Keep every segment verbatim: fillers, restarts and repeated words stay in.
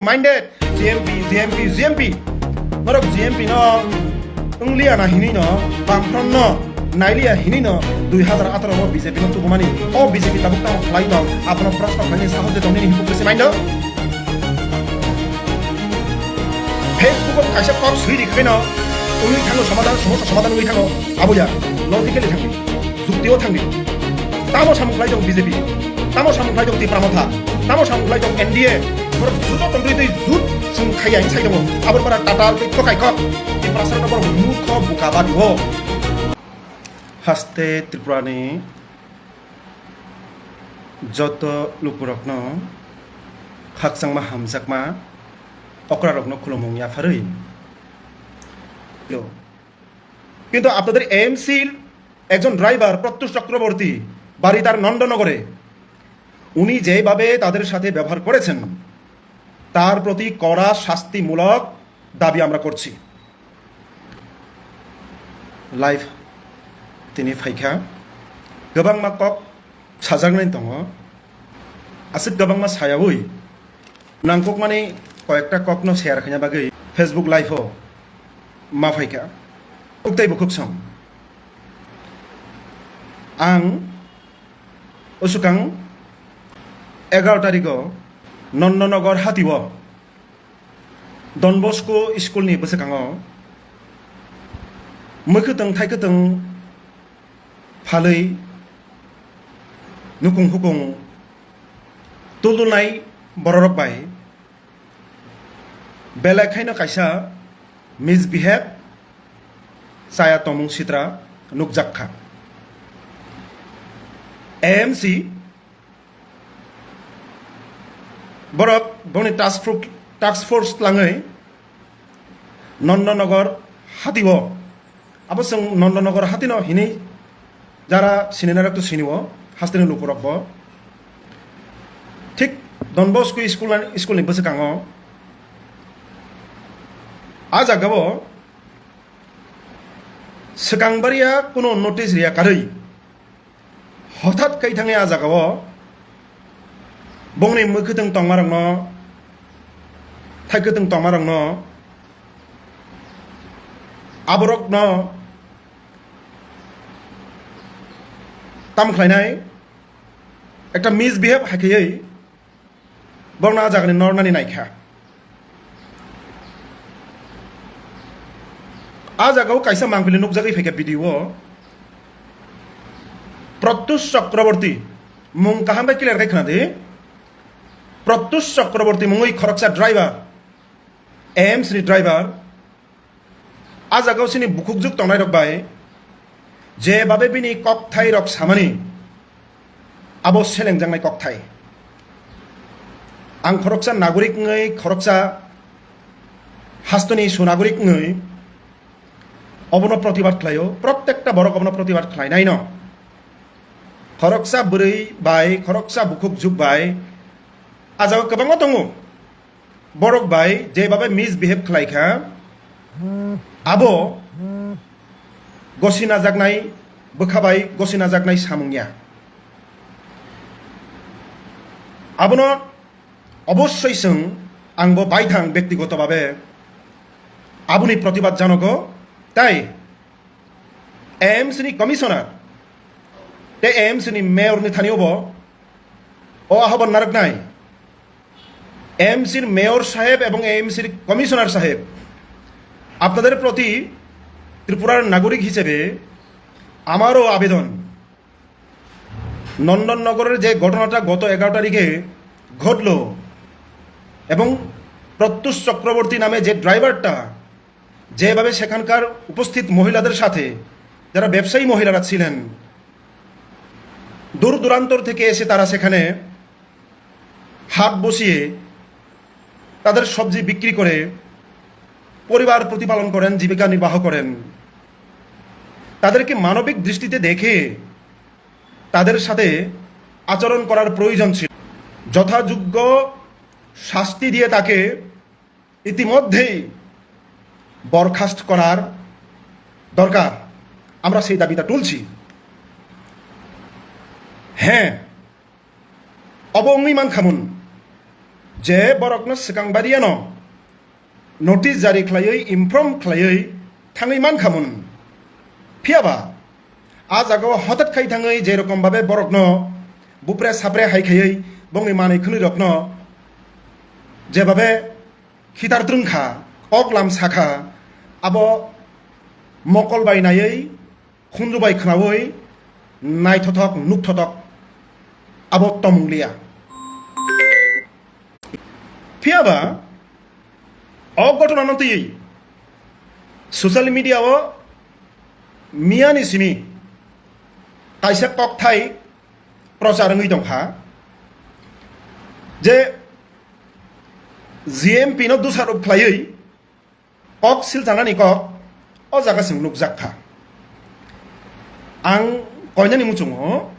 Minded, G M P, G M P, G M P. Norok G M P no wngliya na hinwi no, Bamfront no nailiya hinwi no, dui hazar atharo o B J P no tubumani. O B J P tabuk tamo khlai tong, abono proshno khlaini sahos de tong nini hypocrisy mind o. Facebook o kaisa kok swi ri khaino wngwi thango, somadhan, somosa somadhan wngwi thango. Abo ya, logically thangdi, jukti o thangdi. Tamo samung khlai tong B J P, tamo samung khlai tong Tipra Motha, tamo samung khlai tong N D A. Borok juto tongwi twi jut sung khaiya hin sai tongo. Abor para tatal tei tokai kok. Tiprasa no borok murkho buka badi o. Haste Tripura ni joto lukurokno khakchangma hamjakma okrarokno khulumung yapharwi. কিন্তু আপনাদের এএমসির একজন ড্রাইভার প্রত্যুষ চক্রবর্তী, বাড়ি তার নন্দনগরে, উনি যেভাবে তাদের সাথে ব্যবহার করেছেন, তার প্রতি কড়া শাস্তিমূলক দাবি আমরা করছি। Live tini phaikha, kwbangma kok sajaknai tongo, aswk kwbangma sayawi nangkukmani koyekta kokno share khaina bagwi Facebook live o ma phaikha. Kuk tei bukhuk song. Ang usukang egaroh tarigo Nondonogar hatio Don Bosco school ni bwswkango mwkhwtwng thaikwtwng phalwi nukung hukung tuldulnai bororok bai belai khaino kaisa misbehave chaya tongmung sitra nukjak kha. A M C borok boni task force, task force tlangwi Nondonogar hatio, abo chwng Nondonogar hatino hinwi jara sininarok to sinio, hasteni lukurokbo. Thik Don Bosco school, school ni bwswkango a jagao swkang baria kuno notice riya karwi hothat kai thangwi a jagao bongni mwkhwtwng tongmarokno, thaikwtwng tongmarokno, aborokno tam khlainai ekta misbehave hai khaiwi borokno a jagani nornani naikha. A jagao kaisa mangpili nukjagwi phaikha video o. Pratyush Chakraborty, mung kaham khe clear khe khna di. Pratyush Chakraborty mungwi khoroksa driver, A M C ni driver, a jagao chini bukhukjwk tongnairok bai je babe bini kokthairok samani, abo selengjaknai kokthai. Ang khoroksa nagorik wngwi, khoroksa hastoni sunagorik wngwi obono protibad khlaio, prottekta borok obono protibad khlainaino. Khoroksa bwrwi bai, khoroksa bukhukjwk bai a jagao kwbangma tongo. Borok bai je babe misbehave khlai kha, abo gosi najaknai, bwkha bai gosi najaknai samung ya. Abono obossoi chwng, ang bo baithang bektigoto babe aboni protibad janogo, tai A M C ni commissioner tei A M C ni mayor ni thani obo o ahoban narwknai। এএমসির মেয়র সাহেব এবং এএমসির কমিশনার সাহেব, আপনাদের প্রতি ত্রিপুরার নাগরিক হিসেবে আমারও আবেদন, নন্দননগরের যে ঘটনাটা গত এগারো তারিখে ঘটলো এবং প্রত্যুষ চক্রবর্তী নামে যে ড্রাইভারটা যেভাবে সেখানকার উপস্থিত মহিলাদের সাথে, যারা ব্যবসায়ী মহিলারা ছিলেন, দূর দূরান্তর থেকে এসে তারা সেখানে হাট বসিয়ে তাদের সবজি বিক্রি করে পরিবার প্রতিপালন করেন, জীবিকা নির্বাহ করেন। তাদেরকে মানবিক দৃষ্টিতে দেখে তাদের সাথে আচরণ করার প্রয়োজন ছিল। যথাযোগ্য শাস্তি দিয়ে তাকে ইতিমধ্যেই বরখাস্ত করার দরকার। আমরা সেই দাবিটা তুলছি। হ্যাঁ, obo wngwi mankhamun, je borokno swkang bariyano notice jari khlaiwi inform khlaiwi thangwi mankhamun. Phiyaba a jagao hotat khai thangwi je rokom babe borokno bupre sapre hai khaiwi bongni manwi khwnwi rokno jebabe khitar trwngkha, kok lam sakha, abo mokol bai naiwi khunju bai khnaui naithothok nukthothok abo tomung liya. Phiyaba o ghotona no twiwi social media o miyani simi kaisa kokthai prochar wngwi tongkha je G M P no dusarop khlaiwi kok silchanani kok o jaga chwng nukjak kha. Ang koinani muchungo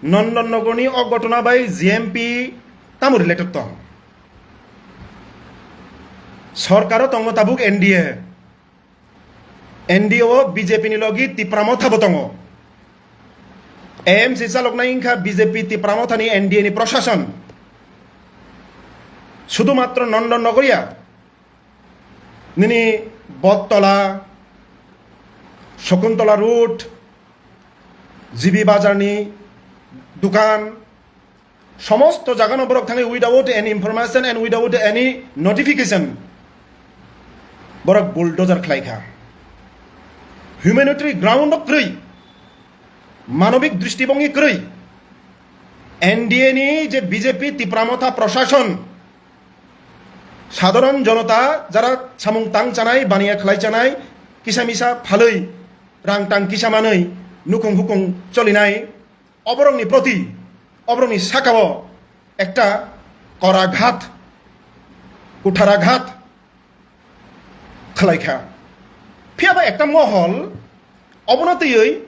Nondon Nogorni o ghotona bai G M P tamo related tong? Sorkaro tongo tabuk N D A. N D A o B J P ni logi Tipra Motha bo tongo. A M C chaloknai wngkha B J P Tipra Mothani N D A ni prosason. Sudu matro Nondon Nogoriya nini Bottola, Shakuntala Road, G B Bazar ni dukan, somosto jagano borok thangwi without any information and without any notification borok bulldozer khlai kha. Humanitary ground o kwrwi, manobik dristibongwi kwrwi, N D A ni je B J P Tipra Motha prosason, sadharon jonota jara samung tang chanai, baniya khlai chanai, kisa misa phalwi, rang tang kisa manwi, nukung hukung cholinai, oborokni proti, oborokni sakao ekta koraghat, kutharaghat khlai kha. Phiyaba ekta mohol obono twiwi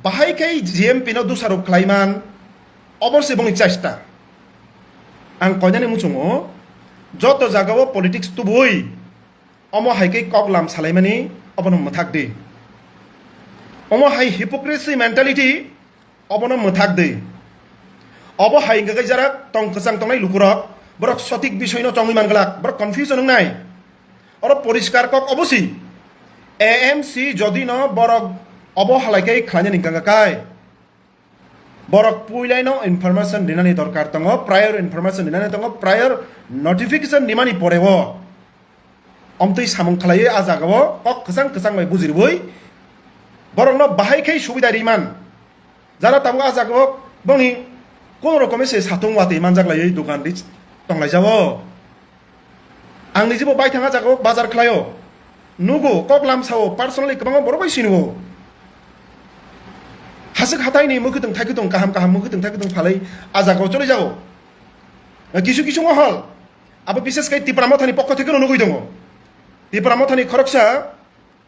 bahai khe G M P no dusarop khlai man, obo se bongni chesta. Ang koinani muchungo joto jagao politics tubui omo hai khe kok lam salaimani obono mwthak di. Omo hai hypocrisy mentality obono mwthak di. Obo hai hwnkha khe jara tong kwchang tongnai lukurok, borok sotik bisoino chongwi manglak, borok confusion wngnai. Oro poriskar kok obo si, A M C jodi no borok obo halai khe khlainani hwnkha khe kai, borok puilaino information rinani dorkar tongo, prior information rinani tongo, prior notification rimani poreo. Omtwi samung khlaiwi a jagao kok kwchang kwchang bai bujirwi borokno bahai khe subida riman. Jara tabuk a jagao bongni kono rokome se satung watwi manjak laiwi dogan ri tonglai jao. Ang nijibo baithang a jagao bazar khlaio. Nugo, kok lamsao, personally kwbangma borok bai sinio. Hasik hataini mwkhwtwng thaikhutung, kaham kaham mwkhwtwng thaikhutung phalwi a jagao choli jao. Kisu kisu mohol. Abo bishes khe Tipra Mothani pokho theke no nugwi tongo. Tipra Mothani khoroksa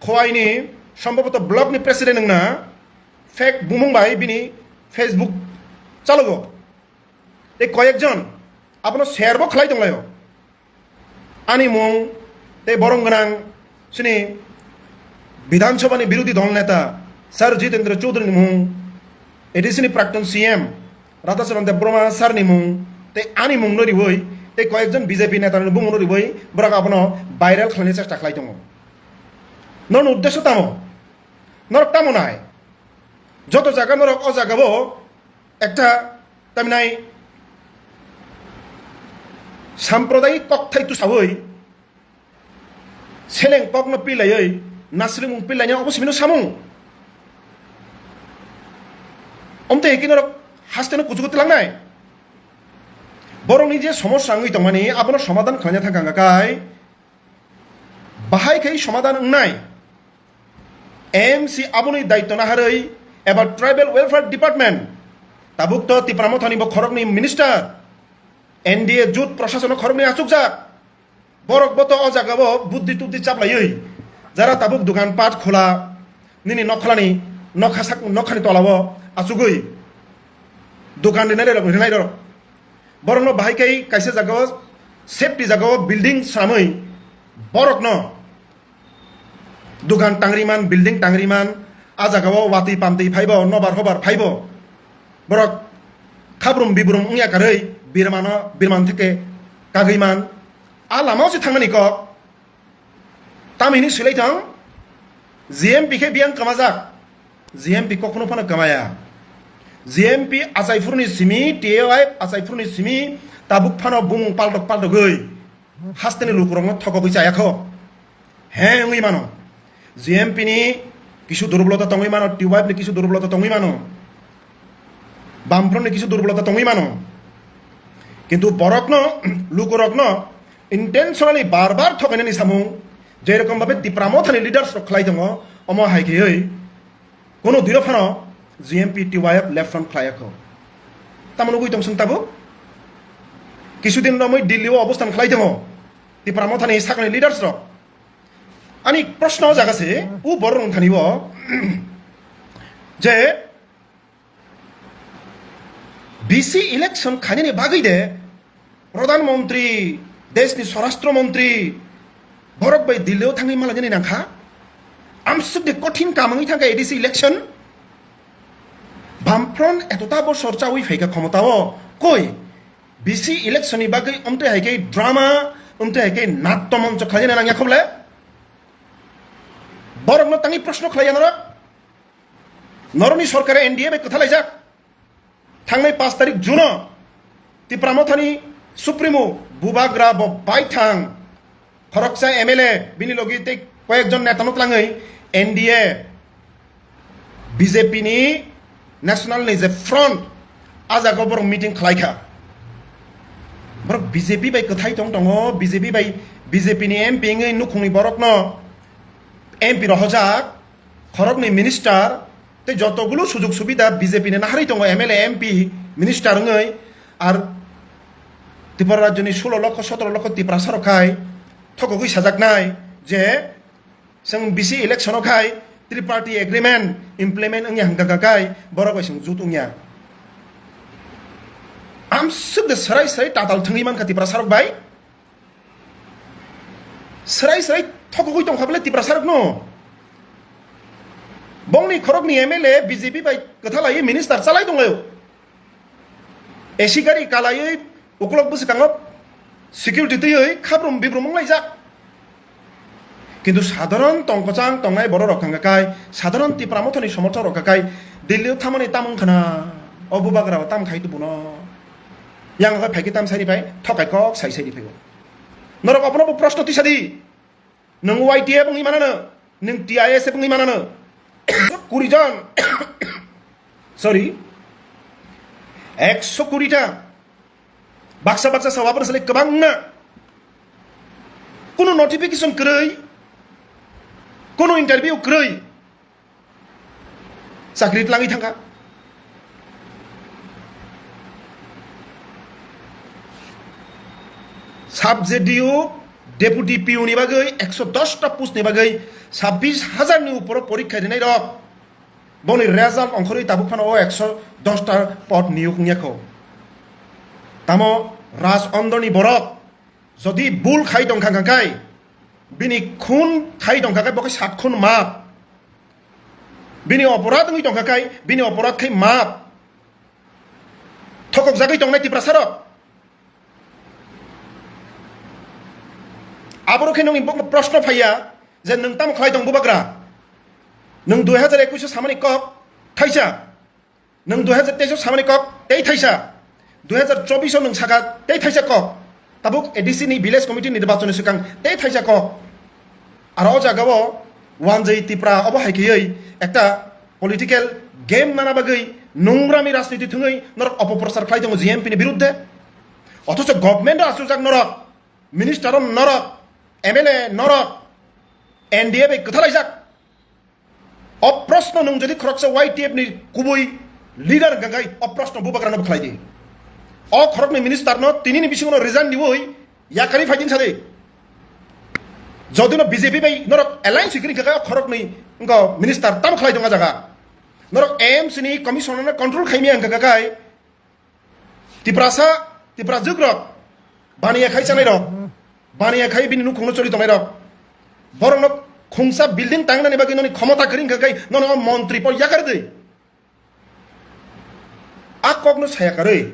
Khowaini, sombhoboto block ni president wngna, fake bumung bai bini Facebook chalogo. Tei koyekjon abono share bo khlai tonglaio. Ani mung tei borom gwnang chini Bidhan Sabha ni birodhi dol neta Sir Jitendra Chaudhary ni mung, A D C ni prakton C M Radhacharan Debbarma sir ni mung tei ani mung no riwi tei koyekjon B J P neta ni bumung no riwi borok abono viral khlaina chesta khlai tongo. Norok ni uddesho tamo? Norok tamo nai? Joto jaga norok o jaga bo ekta tamnai sampradayik kokthai tusawi seleng kokno pilaiwi nasrimung pilaini obo simino samung. Omtwi hikhe norok hasteno kuchugo tlangnai. Borokni je somosya wngwi tongmani abono somadhan khlaina thangkha hwnkha kai bahai khai somadhan wngnai. M C aboni daityo naharwi eba Tribal Welfare Department, tabuk to Tipra Mothani bo khoroknwi minister, N D A jut prashasono khoroknwi achukjak. Borok bo to o jaga o buddi tuddi chaplaiwi jara tabuk dukan pat khola nini nokhlani nokha sak nokhani tola o achugwi dukan rinai rok rinai rok. Borokno bahai khai kaisa jaga o safety jaga o building swnamwi borokno dukan tangriman, building tangriman, a jaga o watwi pamtwi phaibo, nobar hobar phaibo. Borok khabrum bibrum wngya karwi birmano, birman theke kagwi man. A lama o se thangnani kok. Tamhini swilai thang, G M P khe biyang kwmajak. G M P kokno phano kwmaya. G M P achaiphuruni simi, T Y F achaiphuruni simi, tabuk phano bumung paltok paltogwi hasteni lukurokno thokogwi chayakho. He wngwi mano. G M P ni kisu durboloto tongwi mano, T Y F ni kisu durboloto tongwi mano. Bamfront ni kisu durboloto tongwi mano. Kintu borokno, lukurokno intentionally bar bar thokainani samung, je rokom babe Tipra Mothani leaders rok khlai tongo, omo hai kheyoi kono dino phano G M P T Y F left front khlai yakho. Tamo nugwi tong sung tabuk? Kisudin romwi Delhi o obostan khlai tongo Tipra Mothani sakni leaders rok. Ani proshno o jaga se, u borok rong thani bo je B C election khainani bagwi de Pradhan Mantri, deshni Swarashtra Mantri, borok bai Delhi o thangwi malainani nangkha. Amsuk de kothin kamangwi thangkha A D C election. Bamfront etota bosor chawi phaikha khomota o, koi B C election ni bagwi omtwi hai khe drama, omtwi hai khe natto moncho khlaina nangya khoble? Borokno tangwi proshno khlaiya norok. Norokni sorkare N D A bai kwthalaijak. Thangnai pash tarik June o Tipra Mothani Supremo Bubagra bo baithang khoroksa M L A bini logi tei koyekjon netano twlangwi N D A B J P ni national ni je front, a jaga o borok meeting khlai kha. Borok B J P bai kwthai tong tongo, B J P bai, B J P ni M P wngwi nukhungni borokno M P rohojak, khoroknwi minister, tei jotogulo sujug subida B J P ni naharwi tongo, M L A, M P, minister wngwi. Ar Tripura rajyoni sulo lokho, sotoro lokho Tiprasa rok khai thokogwi sajaknai je, chwng B C election o khai triparty agreement implement wngya hwnkha kha khai borok bai chwng jut wngya. Amsuk de swrai swrai tatal thwngwi mankha Tiprasa rok bai. Swrai swrai thokogwi tongkha bwle Tiprasa rokno. Bongni khorokni M L A B J P bai kwthalai minister chalai tonglaio. A C gari kalaiwi ukulok bwskango security twiwi khabrum bibrum wnglaijak. Kintu sadharon tongkwchang tongnai borok rok hwnkha khai, sadharon Tipra Mothani somorthok rok hwnkha khai, Delhi o thamani tamo wngkhana, o bubagra o tamo khai tubuno. Yang hwnkha phaikhe tam saini phai, thokai kok sai saini phaibo. Norok obono bo proshno tisa di. Nwng Y T F wngwi manano, nwng T I S F wngwi manano. Kuri jon, sorry, ekso kuri ta baksa baksa sawa bwrwi salai kwbangna. Kunu notification kwrwi, kunu interview kwrwi. Chakri tlangwi thangkha. Sub J D O deputy P O ni bagwi ekso dos ta post ni bagwi sabbish hajar ni uporo porikha rinai rok. Boni result ongkhorwi tabuk phano o ekso dos ta pod niyok wngya kho. Tamo Raj Ondoni borok jodi bul khai tongkha kha khai, bini khun khai tongkha khai, bo khe sat khun map. Bini oporad wngwi tongkha khai, bini oporad khai map. Thokok jagwi tongnai Tiprasa rok. Aborok khe nongni bo proshno phaiya je nwng tamo khlai tong bubagra? Nwng dui hajar ekush o samani kok thaisa. Nwng dui hajar teis o samani kok tei thaisa, dui hajar chobbish o nwng saka tei thaisa kok. Tabuk A D C ni village committee nirbachon ni swkang tei thaisa kok. Aro o jaga o wanjwi Tipra obo hai kheywi ekta political game nana bagwi nungrami rajniti thwngwi norok opoprochar khlai tongo G M P ni biruddhe. Othocho government o achukjak norok, minister o norok, M L A norok, N D A bai kwthalaijak. O proshno nwng jodi khoroksa Y T F ni kubui leader hwnkha khai, o proshno bubagrano bo khlai di. O khoroknwi minister no tini ni bisingo no resign diwi yakari phai din sadi. Jodi no B J P bai norok alliance kwrwi hwnkha khai, o khoroknwi wngkha minister tamo khlai tong o jaga. Norok A M C ni commissioner no control khaimya hwnkha khai, Tiprasa, Tiprajwk rok, baniya khai chanai rok, baniya khai bini nukhungno chori tongnai rok, borokno khungsa building tangnani bagwi noni khomota kwrwi hwnkha khai nono o montri po yakar di. A kokno saya karwi,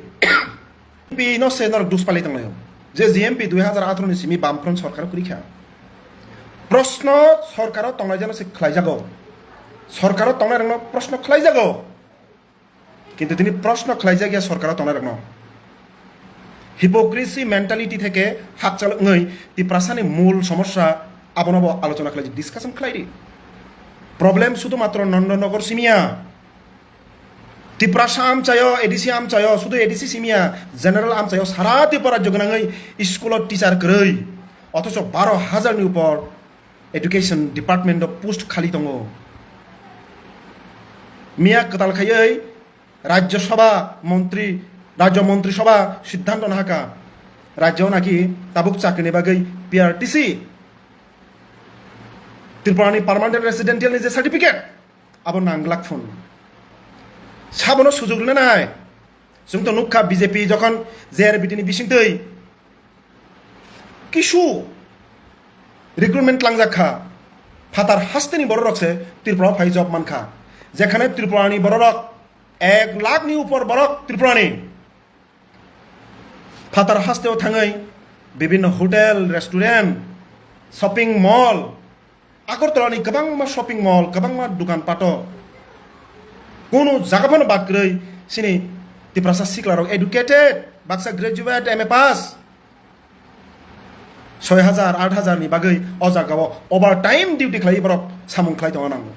bino se norok dus palai tonglaio. Je G M P dui hazar atharo ni simi Bamfront sorkar kwrwi kha. Proshno sorkaro tongnai jano se khlai jago. Sorkaro tongnai rokno proshno khlai jago. Kintu tini proshno khlai jak ya sorkaro tongnai rokno. Hypocrisy mentality theke hakchal wngwi Tiprasani mul somosya abono bo alochona khlai, discussion khlai di. Problem sudhumatro Nondonogor simi ya. Tiprasa amchayo, A D C amchayo, sudhu A D C simi ya, general amchayo, sara Tripura rajyo gwnangwi school o teacher kwrwi, othocho baro hajar ni upor education department o post khali tongo. Miya kwtal khaiwi Rajya Sabha montri, Rajya Montri Sabha siddhanto nahaka, rajyo naki tabuk chakrini bagwi P R T C, Tripura ni permanent residential ni je certificate, abo nanglak phun. Sabono sujug rwnai nai. Chwng to nukha B J P jokhon J R B T ni bisingtwi kisu recruitment tlangjak kha. Phatar hasteni bororok se Tripura o phai job man kha. Jekhane Tripura ni bororok ek lakh ni upor borok Tripura ni. Phatar hasteo thangwi bibinno hotel, restaurant, shopping mall, Agartala ni kwbangma shopping mall, kwbangma dukan pato, kunu jaga phano bad kwrwi sini Tiprasa siklarok educated, baksa graduate, M A pass, soi hajar, aat hajar ni bagwi o jagao overtime duty khlai borok samung khlai tongna nango.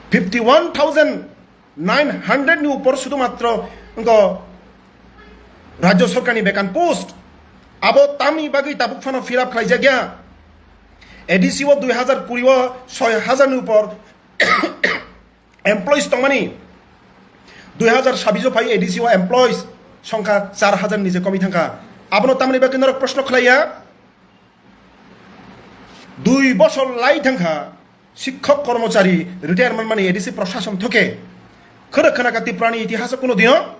Fifty one thousand nine hundred ni upor sudhumatro wngkha Rajya Sorkarni bekan post. Abo tamni bagwi tabuk phano fill up khlaijak ya. A D C o dui hazar kuri o soi hajar ni upor employees tongmani. Dui hazar sabbish o phai A D C o employees songkha char hajar ni je komwi thangkha. Abono tamni bagwi norok proshno khlaiya. Dui bosor lai thangkha, sikhok kormochari retirement mani A D C prosason thoke. Khoro khana ka Tripura ni itihas o kuno dino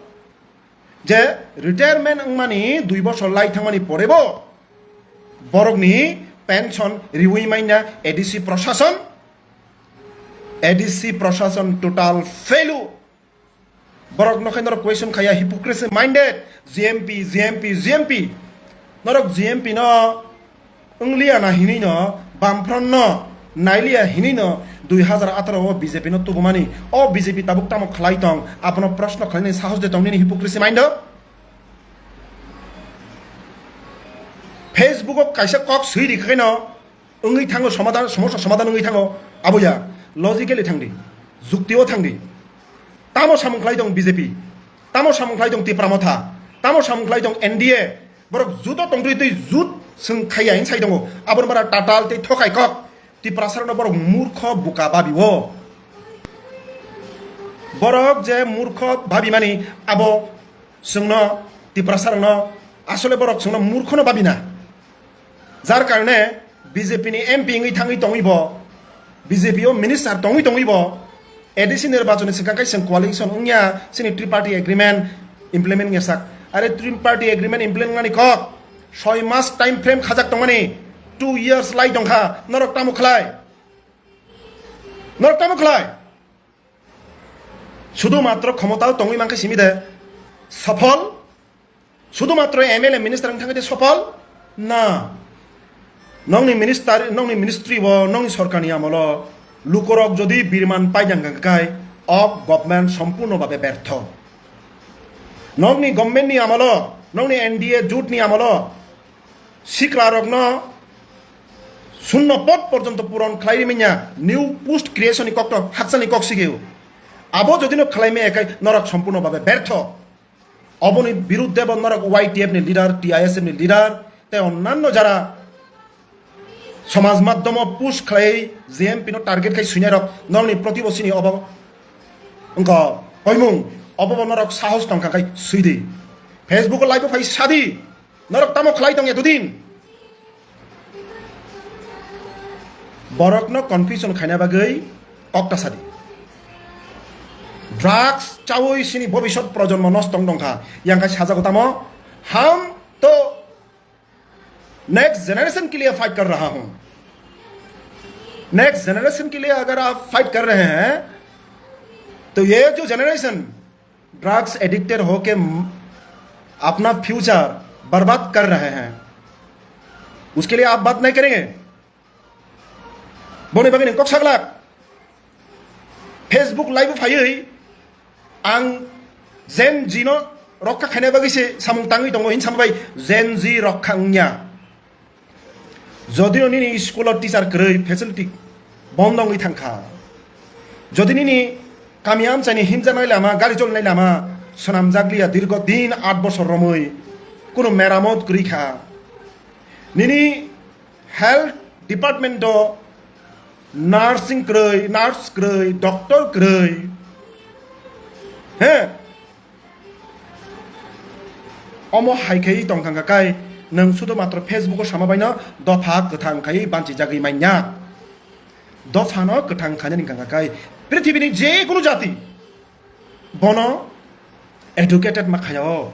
je retirement wngmani dui bosor lai thangmani porebo borokni pension riwi maina A D C prosason, A D C prosason total failure. Borok no khe norok question khaya, hypocrisy minded, G M P, G M P, G M P. Norok G M P no wngliya na hinwi no, Bamfront no nailiya hinwi no, dui hazar atharo o B J P no tubumani. O B J P tabuk tamo khlai tong, abono proshno khlainani sahos de tong nini hypocrisy mind o? Facebook o kaisa kok swi ri khe no, wngwi thango, somadhan, somosya somadhan wngwi thango, abo ya, logically thangdi, jukti o thangdi. Tamo samung khlai tong B J P, tamo samung khlai tong Tipra Motha, tamo samung khlai tong N D A, borok juto tongtwi twi jut swng khaiya hwn sai tongo. Aboni bara tatal tei thokai kok, Tiprasa rokno borok murkho buka babi o. Borok je murkho babi mani abo chwngno, Tiprasa rokno asole borok chwngno murkhono babi na. Jar karone B J P ni M P wngwi thangwi tongwi bo, B J P o minister tongwi tongwi bo, A D C nirbachon ni swkang khe chwng coalition wngya, chini triparty agreement implement wngya sak. Are triparty agreement implement wngnani kok soi mas time frame khajak tongmani, two years lai tongkha, norok tamo khlai? Norok tamo khlai? Sudhu matro khomotao tongwi mankhe simi de sophol? Sudhu matro M L A minister wng thangwi de sophol? Na. Nongni minister, nongni ministry o, nongni sorkarni amolo lukorok jodi birman paijang kha kai, o government sompurno babe bertho. Nongni government ni amolo, nongni N D A jut ni amolo siklarokno shunno pod porjonto puron khlai rimanya, new post creation ni kokto hakchani kok sigeo. Abo jodi no khlai maya kai norok sompurno babe bertho. Oboni biruddhe bo norok Y T F ni leader, T I S F ni leader, tei onnanno jara somaj madhomo push khlai G M P no target khai suinai rok norokni protibosini obo wngkha koimung, obo bo norok sahos tongkha khai suidi. Facebook o live o phai sadi. Norok tamo khlai tong etodin? Borokno confusion khaina bagwi kok ta sadi. Drugs chawi sini bobisot projonmo nosto wng tongkha. Yang khai sajago tamo, हम तो next generation के लिए फाइट कर रहा हूं। Next generation के लिए अगर आप फाइट कर रहे हैं, तो ये जो जनरेशन ड्रग्स एडिक्टेड होके म-, अपना फ्यूचर बर्बाद कर रहे हैं, उसके लिए आप बात नहीं करेंगे? Boni bagwi nwng kok saglak. Facebook live o phaiwi ang Gen Z no rokha khaina bagwi se samung tangwi tongo hin sama bai Gen Z rokha wngya. Jodi no nini school o teacher kwrwi facility bondo wngwi thangkha. Jodi nini kami amchaini himjaknai lama, gari cholnai lama swnamjakliya dirgo din aat bosor romwi kunu meramot kwrwi kha. Nini health department o nursing kwrwi, nurse kwrwi, doctor kwrwi. He? Omo hai khai tongkha kai nwng sudu matro Facebook o sama baino dopha kwthang khai banchi jagwi manya. Dopha no kwthang khainani wngkha kai prithibini je kunu jati bono educated ma khaio.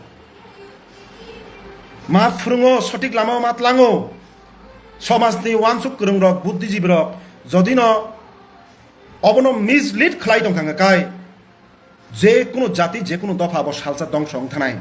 Ma phwrwngo, sotik lama ma tlango. Somajni wansuk kwrwngrok, buddhijibirok jodino obono mislead khlai tongkha kai je kunu jati, je kunu dopha bo salsa dongso wngthanai.